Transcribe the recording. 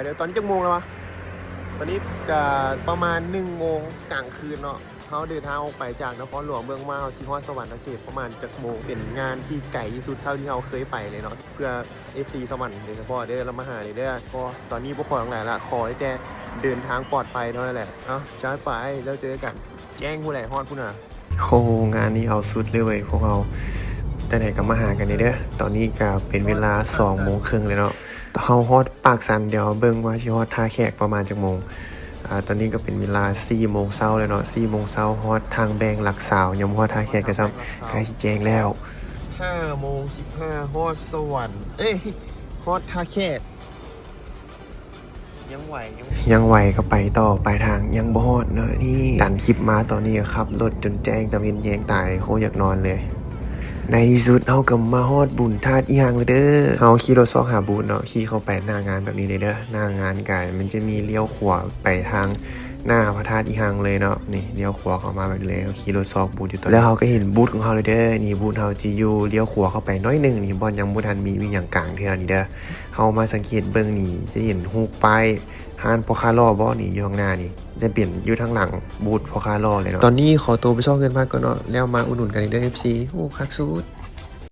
ເດີ ຕອນນີ້ຈັກໂມງແລ້ວວະ? ຕອນນີ້ກະປະມານໜຶ່ງໂມງກາງຄືນເນາະ. ເຮົາເດີນທາງອອກໄປຈາກນະຄອນຫຼວງເມືອງວາງ ເຮົາຊິຮອດສະຫວັນນະເຂດປະມານຈັກໂມງ? ເປັນງານທີ່ໄກທີ່ສຸດເທົ່າທີ່ເຮົາເຄີຍໄປເລີຍເນາະ ເພື່ອເອັຟຊີສະຫວັນໂດຍສະເພາະເດີ ລະມາຫາເລີຍເດີ. ກໍຕອນນີ້ບໍ່ຂໍຫຍັງຫຼາຍລະ ຂໍໃຫ້ແຕ່ເດີນທາງປອດໄພເທົ່ານັ້ນແຫຼະ. ເອົ້າ ຈາກໄປ ແລ້ວເຈີກັນ ແຈ້ງພຸ້ນແຫຼະ ຮອດພຸ້ນນະ. ໂອ້ ງານນີ້ເອົາສຸດເລີຍເວີຍພວກເຮົາ. ຈັ່ງໃດກໍມາຫາກັນເດີ. ຕອນນີ້ກໍເປັນເວລາສອງໂມງເຄິ່ງແລ້ວເນາະ. ເຮົາຮອດປາກຊັນ ດຽວເບິ່ງວ່າຊິຮອດທ່າແຂກປະມານຈັກໂມງ. ອາ ຕອນນີ້ກໍເປັນເວລາສີ່ໂມງເຊົ້າແລ້ວເນາະ, ສີ່ໂມງເຊົ້າ ຮອດທາງແບ່ງຫຼັກຊາວ ຍັງບໍ່ຮອດທ່າແຂກເລີຍຊ້ຳ. ໃກ້ຊິແຈ້ງແລ້ວ. ຫ້າໂມງສິບຫ້າ ຮອດສະຫວັນ ເອີຍ ຮອດທ່າແຂກ. ຍັງໄຫວ ຍັງ ຍັງໄຫວກໍໄປຕໍ່ ປາຍທາງຍັງບໍ່ຮອດເນາະ. ນີ້ຕັນຄລິບມາ ຕອນນີ້ກໍຂັບລົດຈົນແຈ້ງຕາເວັນແຍງຕາຍ ໂຄດຢາກນອນເລີຍ. ໃນທີ່ສຸດເຮົາກໍມາຮອດບຸນທາດອີ່ຫຍັງແລ້ວເດີ. ເຮົາຂີ່ລົດຊອກຫາບູດເນາະ, ຂີ່ເຂົ້າໄປໜ້າງານແບບນີ້ເລີຍເດີ. ໜ້າງານກະມັນຈະມີລ້ຽວຂວາໄປທາງໜ້າພະທາດອີ່ຫຍັງເລີຍເນາະ. ນີ້ລ້ຽວຂວາເຂົ້າມາແບບນີ້ເລີຍ, ເຮົາຂີ່ລົດຊອກບູດຢູ່ຕອນ ແລ້ວເຮົາກໍເຫັນບູດຂອງເຮົາແລ້ວເດີ. ນີ້ບູດເຮົາຈະຢູ່ລ້ຽວຂວາເຂົ້າໄປໜ້ອຍໜຶ່ງນີ້, ບ່ອນຍັງບໍ່ທັນມີອີ່ຫຍັງກາງເທື່ອນີ້ເດີ. ເຮົາມາສັງເກດເບິ່ງນີ້ ຈະເຫັນຮູບປ້າຍຮ້ານພໍ່ຄ້າຫຼໍ່ບໍ່ນີ້ ຢູ່ຂ້າງໜ້ານີ້ ຈະເປັນຢູ່ທາງຫຼັງບູດພໍ່ຄ້າຫຼໍ່ເລີຍເນາະ. ຕອນນີ້ຂໍໂຕໄປຊອກເຮືອນພັກກ່ອນເນາະ, ແລ້ວມາອຸດໜູນກັນເດີ ເອັຟຊີ. ໂອ້ ຄັກສຸດ.